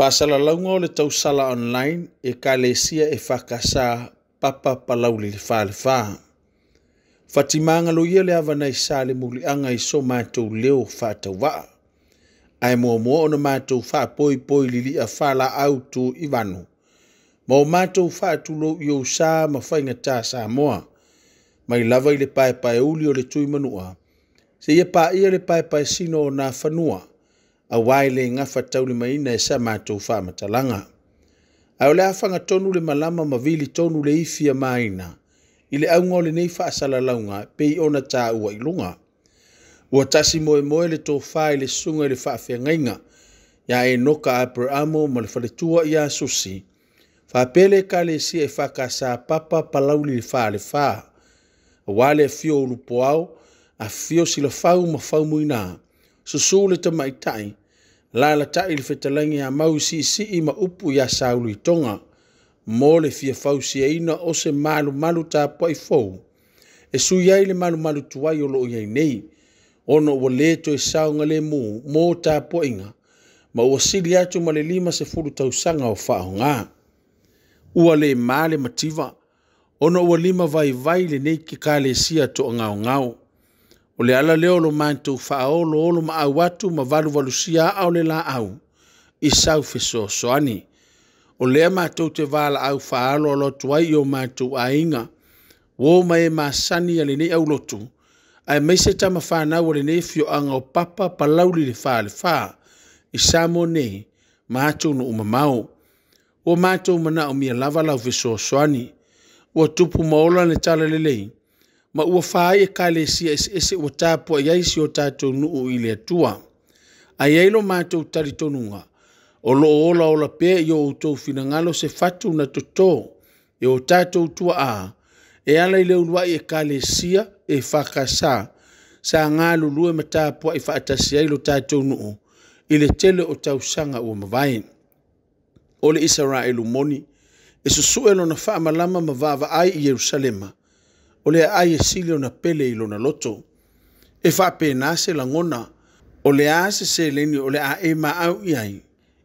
Faasalalauga o le tausala online Ekalesia EFKS Papa Palauli le Falefa. Fatimagaloia le ava nai sa le muliaga i so matou leo faatauvaa. Ae muamua ona matou faapoipoi lilia faalaau tu i vanu. Ma o matou faatulou i ou sa ma faigata Samoa. Mai lava i le paepaeuli o le Tuimanua, seia paia le paepaesino o Nafanua, aua e le gafataulimaina e sa matou faamatalaga. Ae o le a fagatonu le malama ma vili tonu le ifi a maina i le auga o lenei faasalalauga pei ona taua i luga. Ua tasi moemoe le tofa i le susuga i le faafeagaiga ia Enoka Aperamo ma le faletua ia Susi, faapea le Ekalesia EFKS Papa Palauli le Falefa, aua le afio o Ulupuao, afifio Silafau ma Faumuina, susu le tamaitai, alaalatai le fetalaiga ia Mauisiisii ma upu ia Sauluitoga, mo le fia fausiaina o se malumalu tapuai fou, e sui ai le malumalu tuai o lo o i ai nei, ona ua le toe saogalemu mo tapuaiga, ma ua sili atu ma le 50 tausaga o faaaoga. Ua le ma le mativa, ona ua lima vaivai lenei Ekalesia toagaogao. O le ala lea o lo matou faaoloolomaau atu ma valuvalusia aa o le laau i sau fesoasoani. O lea matou te valaau faaaloalo atu ai i o matou aiga, uo ma e masani a lenei aulotu, aemaise tama fanau a lenei afioaga o Papa Palauli le Falefa i Samoa nei ma atunuu mamao. Ua matou manaomia lava lau fesoasoani. Ua tupu ma ola le talalelei, ma ua fai Ekalesia eseese ua tapuai ai si o tatou nuu i le Atua. Ae i ai lo matou talitonuga, o lo o olaola pea i o outou finagalo se fatu na toto e o tatou tuaa e ala i le uluai Ekalesia EFKS sa galulue ma tapuai faatasi ai lo tatou nuu i le tele o tausaga ua mavae. O le Isaraelu moni, e susue lona faamalama ma vaavaai i Yerusalema, o le aai e sili ona pele i lona loto. E faapena se lagona, o le a se seleni o le a e maau i ai,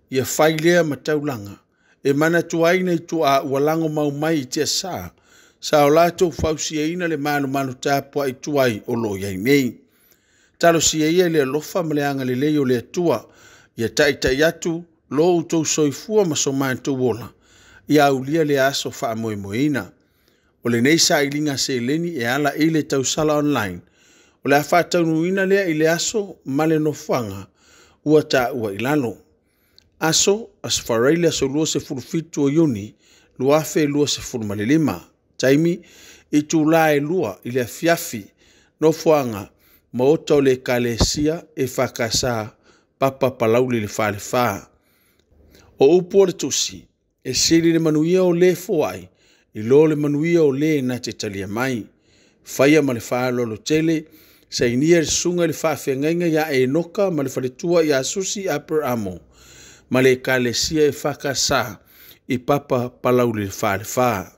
ia fai lea ma taulaga, e manatua ai nai tuaa ua lago mau mai i tiasa, sa o latou fausiaina le malumalu tapuai tuai o lo o i ai nei. Talosia ia i le alofa ma le agalelei o le Atua, ia taitai atu lo outou soifua ma so matou ola, ia aulia le aso faamoemoeina. O lenei sailiga seleni e ala i le tausala online, o le a faataunuuina lea i le aso ma le nofoaga ua taua i lalo. Aso, Aso Faraile aso 27 o Iuni 2025. Taimi, itula e 2 i le afiafi. Nofoaga, Maota o le Ekalesia EFKS Papa Palauli le Falefa. O upu o le tusi, e sili le manuia o le foai, i lo le manuia o le na te talia mai. Faia ma le faaaloalo tele, sainia le susuga i le faafeagaiga ia Enoka ma le faletua ia Susi Aperamo ma le Ekalesia EFKS i Papa Palauli le Falefa.